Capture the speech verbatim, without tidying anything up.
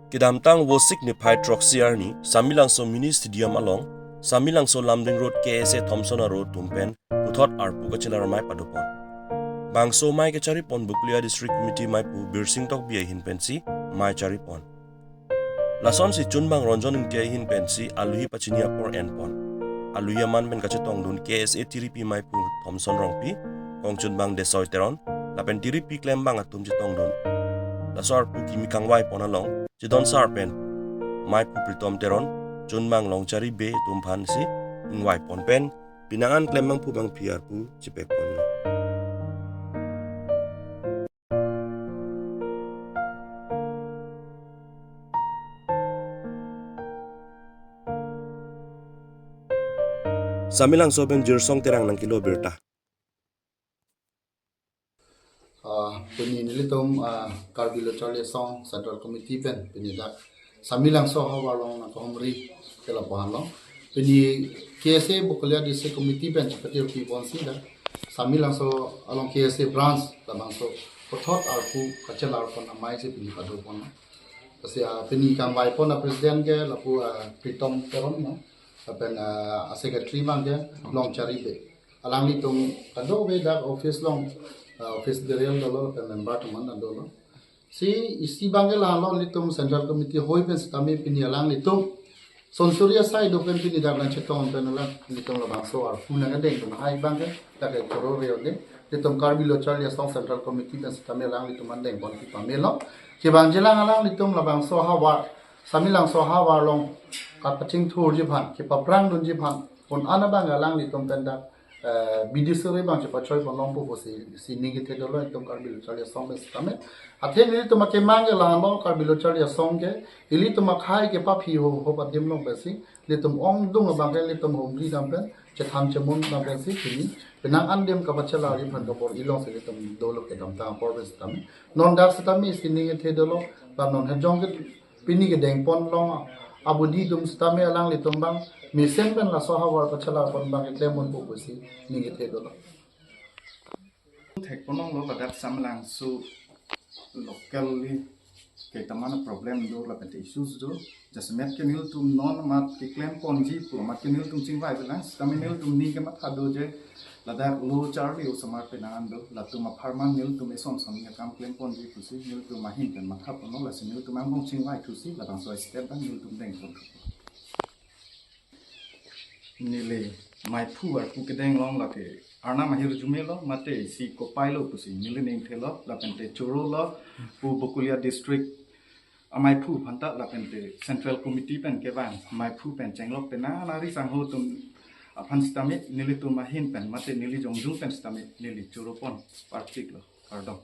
Kedamtang Vosik niphai throksi arni, Samelangso Mini Stadium along, Samelangso Lumding Road K S A Thomson aro atum pen puthot arpu kachelar amei padopon. Bangso amei kacharipon Bokolia District Committee meiphu Birsing Tokbi ahin pensi amei charipon. Lasonsi chunbang Ronjon Ingti ahin pensi aluhi pachini apor enpon. Aluhi aman pen kachetongdun K S A tiripi meiphu Thomson Rongpi, kongchunbang Desoi Teron, lapen tiripi klembang atum chetongdun. Laso arpu kimi kangvaipon along, chedonsar pen meiphu Pritom Teron, chunbang Longchari Bey atum aphansi ingvaipon pen, penang an klembangphu bangpi arpu chepekponlo. Samelangso pen Jirsong Terang nangkelo birta. Ah, pini nelitum, ah, Karbi Lo Charli Asong Central Committee pen pini dak Samelangso ahavar along nangkahumri ke lapu-an lo. Pini K S A Bokolia District Committee pen chepate piponsi dak Samelangso along K S A branch labangso puthot arpu kachelarpon amei si pini padopon. Lasi, ah, pini kangvaipon a-president ke lapu, ah, Pritom Teron lo. Lapen, ah, a-secretary abang ke Longchari Bey. Alanglitum kadokave dak office along, ah, office burial dolo, lapen member atum an dolo. Si isi abang ke la-an lo, nelitum Central Committee hoi pen sitame pini alanglitum sonsuri asai do pen pini dak nangchetong pen alanglitum labangso arpu nangkedeng pen hai abang ke dak ke choro re ode. Nelitum Karbi Lo Charli Asong Central Committee pen sitame alanglitum an dengponpi pamelo. Kevangjilang alanglitum labangso ahavar, Samelangso ahavar along kapachingthurji aphan, kepaprangdunji aphan, pon an abang alanglitum pen dak, eh, bidi suri abang chepachoipon longpo pusi, si ning kethe dolo nelitum Karbi Lo Charli Asong pen sitame. Athe nelitum akemang ke la-an lo, Karbi Lo Charli Asong ke, ilitum akhei kepaphi ho, ho adim along pensi, nelitum ongdung abang ke nelitum humri dam pen, chethan chemon dam pensi, pini, penang an adim kapachelarji aphan kabor-i alongsi nelitum dolo kedamtang apor pen sitame. Non dak sitame si ning kethe dolo, la non hejong ke pini kedengpon long abudi atum sitame alanglitum abang mesen pen laso ahavar kachelarpon abang keklemponpo pusi ning kethe dolo. Thekponlonglo ladak Samelangso locally ketamana problem do lapen te issues do. Jasemet ke nelitum non amat keklemponji pu amat ke nelitum chingvaivelang, sitame nelitum ning kematha do je ladak Lo Charli osomar penang an do, latum apharman nelitum eson son akam klemponji pusi nelitum ahin pen mathaponlo, lasi nelitum angbong chingvaithusi labangso step abang nelitum dengponthu. Neli meiphu arpu kedeng along lake arnam ahirjume lo, mate isi kopai lo pusi neli ning thelo, lapen te choro lo, pu Bokolia District ameiphu aphanta lapen te Central Committee pen kevang meiphu pen chenglok penang nari sangho atum aphan sitame nelitum ahin pen mate neli jongjung pen sitame neli choropon parchiklo, kardom.